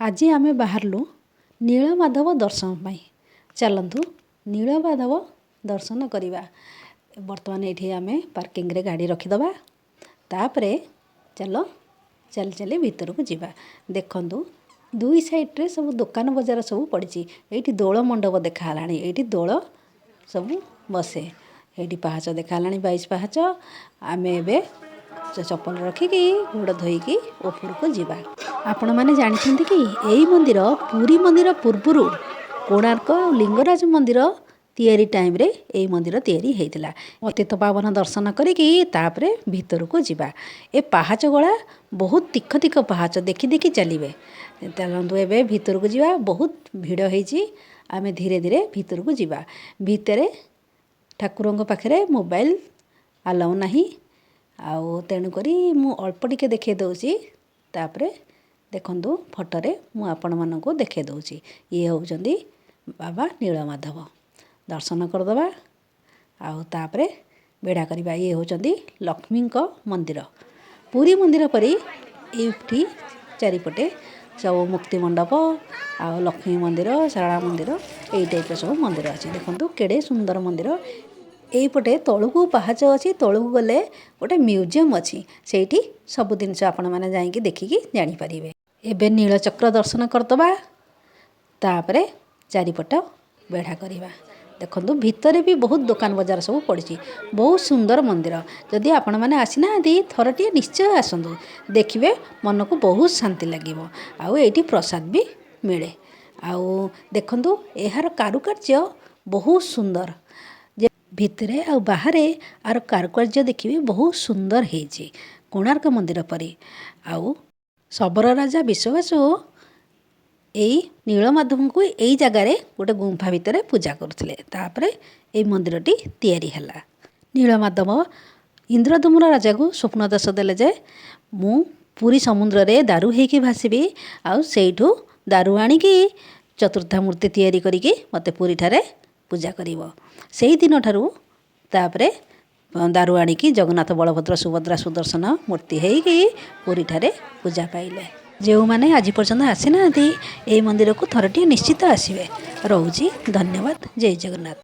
ଆଜି ଆମେ ବାହାରିଲୁ ନୀଳମାଧବ ଦର୍ଶନ ପାଇଁ। ଚାଲନ୍ତୁ, ନୀଳମାଧବ ଦର୍ଶନ କରିବା। ବର୍ତ୍ତମାନ ଏଇଠି ଆମେ ପାର୍କିଂରେ ଗାଡ଼ି ରଖିଦେବା। ତାପରେ ଚାଲ, ଚାଲି ଚାଲି ଭିତରକୁ ଯିବା। ଦେଖନ୍ତୁ, ଦୁଇ ସାଇଡ଼୍ରେ ସବୁ ଦୋକାନ ବଜାର ସବୁ ପଡ଼ିଛି। ଏଇଠି ଦୋଳ ମଣ୍ଡପ ଦେଖା ହେଲାଣି। ଏଇଠି ଦୋଳ ସବୁ ବସେ। ଏଇଠି ପାହାଚ ଦେଖା ହେଲାଣି, 22 ପାହାଚ। ଆମେ ଏବେ ଚପଲ ରଖିକି, ଗୋଡ଼ ଧୋଇକି ଉପରକୁ ଯିବା। ଆପଣମାନେ ଜାଣିଛନ୍ତି କି, ଏଇ ମନ୍ଦିର ପୁରୀ ମନ୍ଦିର ପୂର୍ବରୁ କୋଣାର୍କ ଆଉ ଲିଙ୍ଗରାଜ ମନ୍ଦିର ତିଆରି ଟାଇମ୍ରେ ଏଇ ମନ୍ଦିର ତିଆରି ହେଇଥିଲା। ପତିତ ପାବନ ଦର୍ଶନ କରିକି ତାପରେ ଭିତରକୁ ଯିବା। ଏ ପାହାଚ ଗଳା ବହୁତ ତୀଖ ତୀଖ ପାହାଚ, ଦେଖି ଦେଖି ଚାଲିବେ। ଚାଲନ୍ତୁ, ଏବେ ଭିତରକୁ ଯିବା। ବହୁତ ଭିଡ଼ ହେଇଛି। ଆମେ ଧୀରେ ଧୀରେ ଭିତରକୁ ଯିବା। ଭିତରେ ଠାକୁରଙ୍କ ପାଖରେ ମୋବାଇଲ ଆଲାଉ ନାହିଁ। ଆଉ ତେଣୁକରି ମୁଁ ଅଳ୍ପ ଟିକେ ଦେଖାଇ ଦେଉଛି। ତାପରେ ଦେଖନ୍ତୁ, ଫଟୋରେ ମୁଁ ଆପଣମାନଙ୍କୁ ଦେଖାଇ ଦେଉଛି। ଇଏ ହେଉଛନ୍ତି ବାବା ନୀଳମାଧବ। ଦର୍ଶନ କରିଦେବା ଆଉ ତାପରେ ବେଢ଼ା କରିବା। ଇଏ ହେଉଛନ୍ତି ଲକ୍ଷ୍ମୀଙ୍କ ମନ୍ଦିର। ପୁରୀ ମନ୍ଦିର ପରି ଏଇଠି ଚାରିପଟେ ସବୁ ମୁକ୍ତି ମଣ୍ଡପ ଆଉ ଲକ୍ଷ୍ମୀ ମନ୍ଦିର, ଶାରଳା ମନ୍ଦିର, ଏଇ ଟାଇପ୍ର ସବୁ ମନ୍ଦିର ଅଛି। ଦେଖନ୍ତୁ, କେଡ଼େ ସୁନ୍ଦର ମନ୍ଦିର। ଏଇପଟେ ତଳକୁ ପାହାଚ ଅଛି। ତଳକୁ ଗଲେ ଗୋଟେ ମ୍ୟୁଜିୟମ୍ ଅଛି। ସେଇଠି ସବୁ ଜିନିଷ ଆପଣମାନେ ଯାଇକି ଦେଖିକି ଜାଣିପାରିବେ। ଏବେ ନୀଳଚକ୍ର ଦର୍ଶନ କରିଦେବା, ତାପରେ ଚାରିପଟ ବେଢ଼ା କରିବା। ଦେଖନ୍ତୁ, ଭିତରେ ବି ବହୁତ ଦୋକାନ ବଜାର ସବୁ ପଡ଼ିଛି। ବହୁତ ସୁନ୍ଦର ମନ୍ଦିର। ଯଦି ଆପଣମାନେ ଆସିନାହାନ୍ତି, ଥରଟିଏ ନିଶ୍ଚୟ ଆସନ୍ତୁ, ଦେଖିବେ, ମନକୁ ବହୁତ ଶାନ୍ତି ଲାଗିବ। ଆଉ ଏଇଠି ପ୍ରସାଦ ବି ମିଳେ। ଆଉ ଦେଖନ୍ତୁ, ଏହାର କାରୁକାର୍ଯ୍ୟ ବହୁତ ସୁନ୍ଦର ଯେ ଭିତରେ ଆଉ ବାହାରେ ଆର କାରୁକାର୍ଯ୍ୟ ଦେଖିବେ, ବହୁତ ସୁନ୍ଦର ହେଇଛି, କୋଣାର୍କ ମନ୍ଦିର ପରି। ଆଉ ଶବର ରାଜା ବିଶ୍ୱବାସୁ ଏଇ ନୀଳମାଧବଙ୍କୁ ଏଇ ଜାଗାରେ ଗୋଟେ ଗୁମ୍ଫା ଭିତରେ ପୂଜା କରୁଥିଲେ। ତାପରେ ଏଇ ମନ୍ଦିରଟି ତିଆରି ହେଲା। ନୀଳମାଧବ ଇନ୍ଦ୍ରଦ୍ୟୁମ୍ନ ରାଜାକୁ ସ୍ୱପ୍ନାଦେଶ ଦେଲେ ଯେ ମୁଁ ପୁରୀ ସମୁଦ୍ରରେ ଦାରୁ ହେଇକି ଭାସିବି ଆଉ ସେଇଠୁ ଦାରୁ ଆଣିକି ଚତୁର୍ଦ୍ଧା ମୂର୍ତ୍ତି ତିଆରି କରିକି ମୋତେ ପୁରୀଠାରେ ପୂଜା କରିବ। ସେଇ ଦିନଠାରୁ ତାପରେ ଦାରୁ ଆଣିକି ଜଗନ୍ନାଥ, ବଳଭଦ୍ର, ସୁଭଦ୍ରା, ସୁଦର୍ଶନ ମୂର୍ତ୍ତି ହେଇକି ପୁରୀଠାରେ ପୂଜା ପାଇଲେ। ଯେଉଁମାନେ ଆଜି ପର୍ଯ୍ୟନ୍ତ ଆସିନାହାନ୍ତି, ଏଇ ମନ୍ଦିରକୁ ଥରଟିଏ ନିଶ୍ଚିତ ଆସିବେ। ରହୁଛି, ଧନ୍ୟବାଦ। ଜୟ ଜଗନ୍ନାଥ।